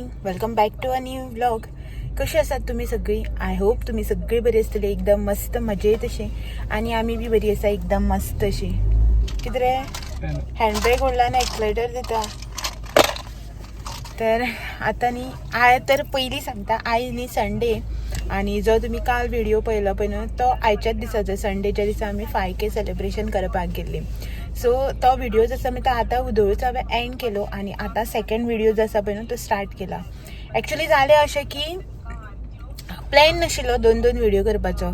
Morning, welcome back to a new vlog. कशी आसात तुमी सगळीं? I hope तुमी सगळीं बरी आसतली, एकदम मस्त मजेत अशी. आनी आमी बी बरी आसा, एकदम मस्त अशी. कितें रे, हँडब्रेक ओडला आनी एक्सलेटर दिता. तर आतां न्ही आयज तर पयलीं सांगता, आयज न्ही संडे. आनी जो तुमी काल व्हिडिओ पळयलो पळय न्हू, तो आयच्याच दिसाचो, संडेच्या दिसा आमी 5K celebration करपाक गेल्ली. सो तो व्हिडिओ जो आसा तो आतां उदळूच हांवें एंड केलो आनी आतां सेकंड व्हिडिओ जो आसा पळय न्हू तो स्टार्ट केला. एक्चुली जालें अशें की प्लॅन नाशिल्लो दोन दोन व्हिडिओ करपाचो,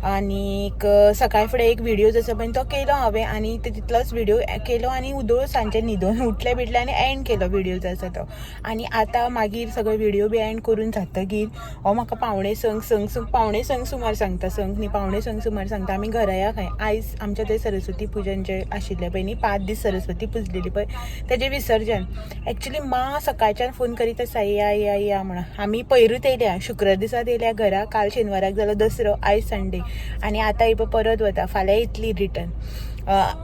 आनीक सकाळ फुडें एक व्हिडिओ जो आसा पळय तो केलो हांवें आनी तितलोच व्हिडिओ केलो आनी उदळ सांजचे न्हिदोन उठले बिटले आनी एंड केलो व्हिडिओ जो आसा तो. आनी आतां मागीर सगळे व्हिडिओ बी एंड करून जातकीर हो म्हाका 5:45 सुमार सांगता, संक न्ही 5:45 सुमार सांगता आमी घरा या खंय. आयज आमच्या थंय सरस्वती पुजन जें आशिल्लें पळय न्ही, 5 दीस सरस्वती पुजलेली पळय तेजें विसर्जन. एक्चुली मा सकाळच्यान फोन करीत आसा, या या या म्हणून. आमी पयरूच येयल्या, शुक्रार दिसात येयल्या घरा. काल शेनवाराक जालो दसरो, आयज संडे आनी आतां ही पळय परत वता, फाल्यां येतली रिटर्न.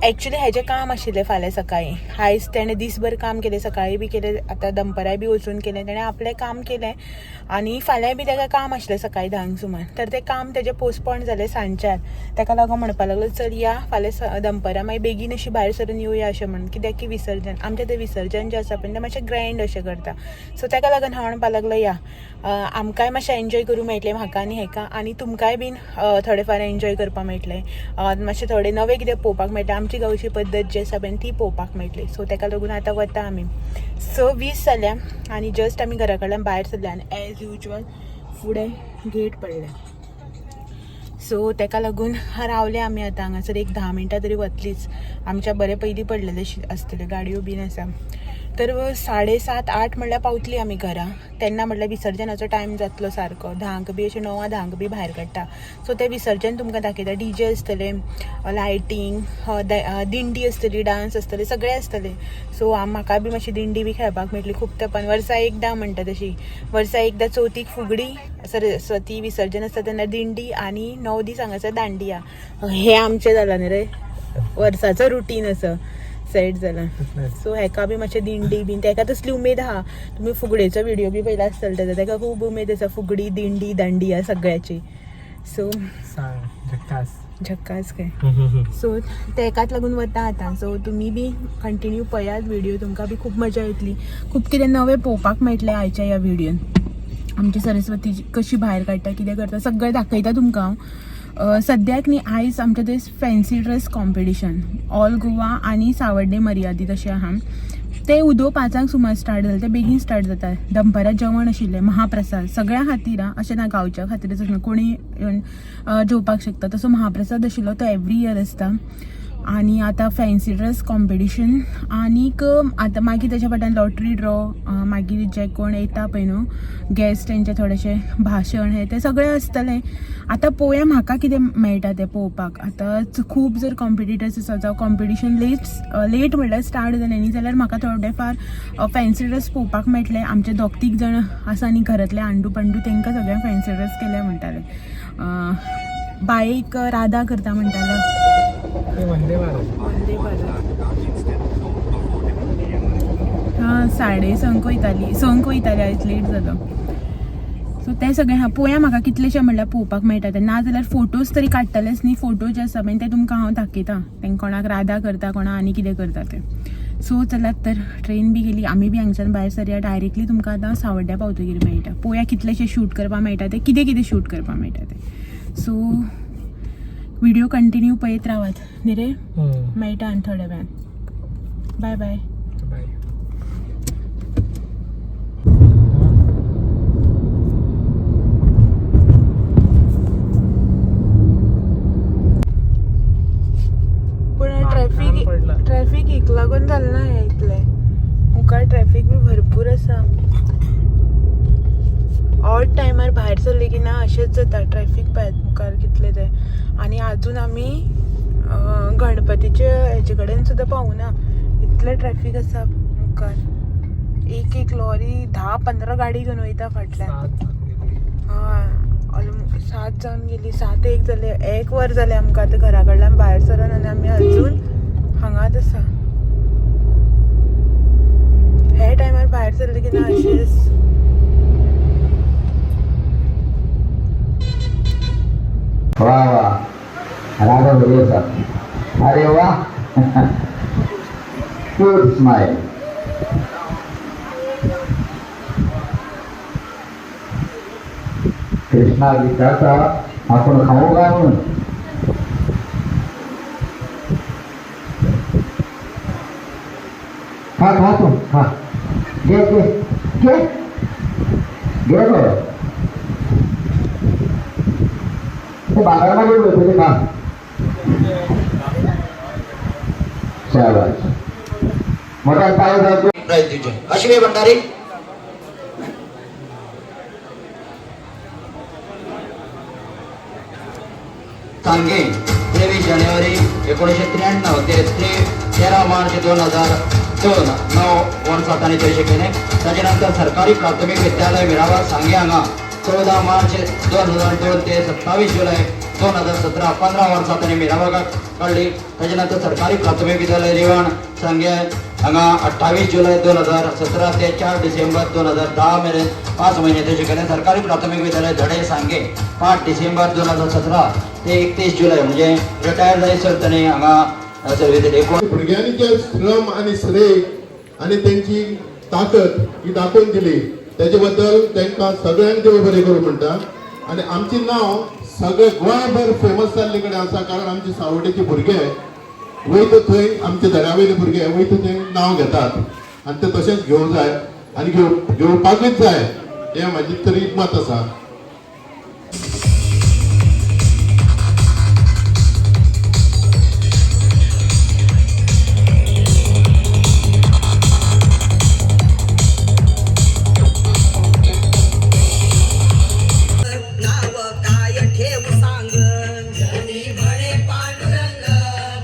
एक्चुली हेजें काम आशिल्लें फाल्यां सकाळीं, आयज तेणें दीसभर काम केलें, सकाळीं बी केलें, आतां दनपराय बी वचून केलें, तेणें आपलें काम केलें. आनी फाल्यांय बी तेका काम आशिल्लें सकाळीं 10 सुमार, तर तें काम तेजें पोस्टपोन जालें सांजच्यार. तेका लागून म्हणपाक लागलो चल या फाल्यां दनपरां मागीर बेगीन अशी भायर सरून येवया अशें म्हणून, कित्याक की विसर्जन आमचें तें विसर्जन जें आसा पळय तें मातशें ग्रँड अशें करता. सो तेका लागून हांव म्हणपाक लागलो या, आमकांय मातशें एन्जॉय करूं मेळटलें, म्हाका आनी हेका, आनी तुमकांय बीन थोडें फार एन्जॉय करपाक मेळटलें, मातशें थोडें नवें कितें पळोवपाक मेळटा, आमची गांवची पद्दत जी आसा पळय ती पळोवपाक मेळटली. सो तेका लागून आतां वता आमी. 6:20 जाल्या आनी जस्ट आमी घरा कडल्यान भायर सरल्या आनी एज युजल फुडें गेट पडलें. सो तेका लागून रावले आमी आतां हांगासर एक 10 मिनटां तरी वतलीच. आमच्या बरें पयलीं पडलेलें आसतल्यो गाडयो बीन आसा. तर 7:30 8 म्हणल्यार पावतली आमी घरा. तेन्ना म्हटल्यार विसर्जनाचो टायम जातलो सारको, 10 बी अशें 9-10 बी भायर काडटा. सो तें विसर्जन तुमकां दाखयता. डीजे आसतले, लायटींग, दिंडी आसतली, डांस आसतले, सगळें आसतलें. सो म्हाका बी मातशी दिंडी बी खेळपाक मेळटली खूब तेंपान. वर्सा एकदां म्हणटा तशी, वर्सा एकदां चवथीक फुगडी, सरस्वती विसर्जन आसता तेन्ना दिंडी, आनी 9 दीस हांगासर दांडिया. हें आमचें जालां न्ही रे, वर्साचो रुटीन असो सेट जाला. सो हेका बी मातशें दिंडी बीन तेका तसली उमेद आहा. तुमी फुगडेचो व्हिडिओ बी पयला आसतलो तेजो, तेका खूब उमेद आसा फुगडी, दिंडी, दांडिया सगळ्याची. सो झक्कास काय. सो तेकाच लागून वता आतां. सो तुमी बी कंटिन्यू पळयात व्हिडिओ, तुमकां बी खूब मजा येतली, खूब कितें नवें पळोवपाक मेळटलें आयच्या ह्या व्हिडियोन. आमची सरस्वती कशी भायर काडटा, कितें करता, सगळें दाखयता तुमकां हांव. सद्याक न्ही आयज आमच्या थंय fancy dress competition all Goa आनी सावड्डे मर्यादीत अशें आहा. ते उदो 5 सुमार स्टार्ट जालें, ते बेगीन स्टार्ट जाता. दनपरां जेवण आशिल्लें, महाप्रसाद सगळ्यां खातीर आं, अशें ना गांवच्या खातीरच न्हू, कोणी येवन जेवपाक शकता. तसो महाप्रसाद आशिल्लो तो एवरी इयर आसता. आनी आतां फॅन्सी ड्रेस कॉम्पिटिशन आनीक आतां मागीर तेच्या फाटल्यान लॉटरी ड्रॉ, मागीर जे कोण येता पळय न्हू गेस्ट, तेंचें थोडेशें भाशण हें तें सगळें आसतलें. आतां पळोवया म्हाका कितें मेळटा तें पळोवपाक. आतां खूब जर कॉम्पिटिटर्स आसा जावं कॉम्पिटिशन लेट म्हणल्यार स्टार्ट जालें न्ही जाल्यार म्हाका थोडे फार फॅन्सी ड्रेस पळोवपाक मेळटलें. आमचे 2-3 जाण आसा न्ही घरांतले आंडू पांडू, तेंकां सगळ्यांक फॅन्सी ड्रेस केल्या म्हणटाले. बाईक राधा करता म्हणटालो. वंदे भारत, वंदे भारत. हां 6:30 वयताली, 6 वयताली, आयज लेट जालो. सो तें सगळें आहा. पळोवया म्हाका कितलेशें म्हणल्यार पळोवपाक मेळटा तें. ना जाल्यार फोटोज तरी काडटलेच न्ही, फोटो जे आसा पळय ते तुमकां हांव दाखयता, तेंकां कोणाक राधा करता, कोणाक आनी कितें करता तें. सो चलात तर ट्रेन बी गेली, आमी बी हांगच्यान भायर सरया. डायरेक्टली तुमकां आतां सावड्ड्या पावतकीर मेळटा. पळोवया कितलेशें शूट करपाक मेळटा तें, कितें कितें शूट करपाक मेळटा तें. सो व्हिडिओ कंटिन्यू पळयत रावात न्ही रे, मेळटा आनी थोड्या वेळान. बाय बाय. बाय. पूण ट्रॅफिक ट्रॅफिक एक लागून जालें ना हें इतलें, मुखार ट्रॅफिक बी भरपूर आसा. ऑड टायमार भायर सरले की ना अशेंच जाता, ट्रॅफिक पळयात मुखार कितलें तें. आनी आजून आमी गणपतीचे हेजे कडेन सुद्दां पावूना, इतलें ट्रॅफिक आसा मुखार. एक एक लॉरी 10-15 गाडी घेवन वयता फाटल्यान. हय, ऑलमोस्ट 7 जावन गेली, 7:01 जालें, 1 वर जालें आमकां आतां घरा कडल्यान भायर सरोन आनी आमी अजून हांगाच आसा. हे टायमार भायर सरले की ना अशेंच. बसा. अरे वा, क्यूट स्माइल. कृष्णा विचारता, आपण खाऊ काय म्हणून. खा, खा, तू खा. घे, घे, घे, घे. बरं, ते बाजारामध्ये मिळते, ते खा. शाबास. मोठ्या पाय जातो. अश्विनी भंडारी. सांगे, 23 जानेवारी 1993 ते 13 मार्च 2002, 9 वर्सां तांणी थंय शिकयलें. ताजे नंतर सरकारी प्राथमीक विद्यालय मिराबाग सांगे हांगा 14 मार्च 2002 ते 27 जुलय 2017, 15 वर्सां तांणी मिराबागाक काडली. ताजे नंतर सरकारी प्राथमीक विद्यालय रिवण सांगे हांगा 28 जुलय 2017 ते 4 डिसेंबर 2010 मेरेन 5 म्हयने ते शिकयलें. सरकारी प्राथमीक विद्यालय धडे सांगे, 5 डिसेंबर 2017 ते 31 जुलय, म्हणजे रिटायर जायसर तांणी हांगा सर्वीस दिली. भुरग्यांनी जे श्रम आनी श्रेय आनी तेंची ताकद ही दाखोवन दिली, तेजे बद्दल तांकां सगळ्यांक देव बरें करूं म्हणटा. आनी आमचें नांव सगळे गोंयभर फेमस जाल्ले कडेन आसा, कारण आमचे सावड्डेचे भुरगे वयता थंय, आमचे दर्यावयले भुरगे वयता थंय नांव घेतात आनी ते तशेंच घेवंक जाय आनी घेवपाकूच जाय, हें म्हाजें तरी मत आसा. नाव काय ठेवू सांग? जनी म्हणे पांडुरंग,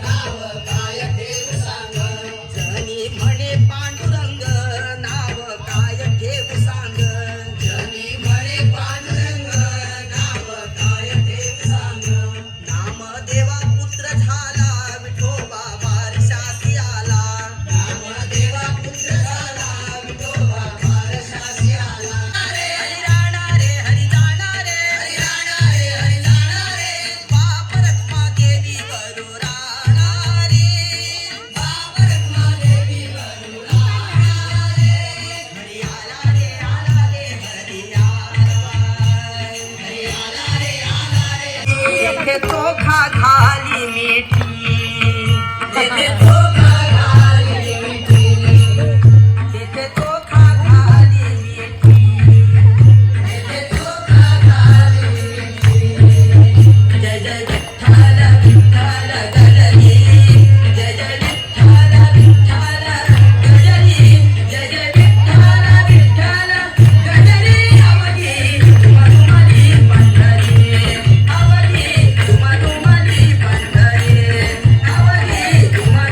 नाव काय ठेवू सांग? जनी म्हणे पांडुरंग, नाव काय ठेवू सांग? जनी म्हणे पांडुरंग, नाव काय ठेवू सांग? नामदेवा पुत्र झाला, विठोबा वारशासी आला. नामदेवा पुत्र झाला, विठोबा वारशासी आला. रे हरी राणा रे हरी जाणा रे हरी राणा रे हरी जाणा रे, बाप रखमा देवी वरु राणा रे, बाप रखमा देवी वरु राणा रे. हरी आला रे आला रे हरी आला, हरी आला रे आला रे. तेथे चोखा घाली मिठी, तेथे चोखा घाली मिठी, तेथे चोखा घाली मिठी, तेथे चोखा घाली मिठी. जय जय विठ्ठल विठ्ठल गजरी, जय जय विठ्ठल विठ्ठल गजरी, जय जय विठ्ठल विठ्ठल गजरी. अवघी तुमा पंढरी, अवघी तुमा पंढरी, अवघी तुमा.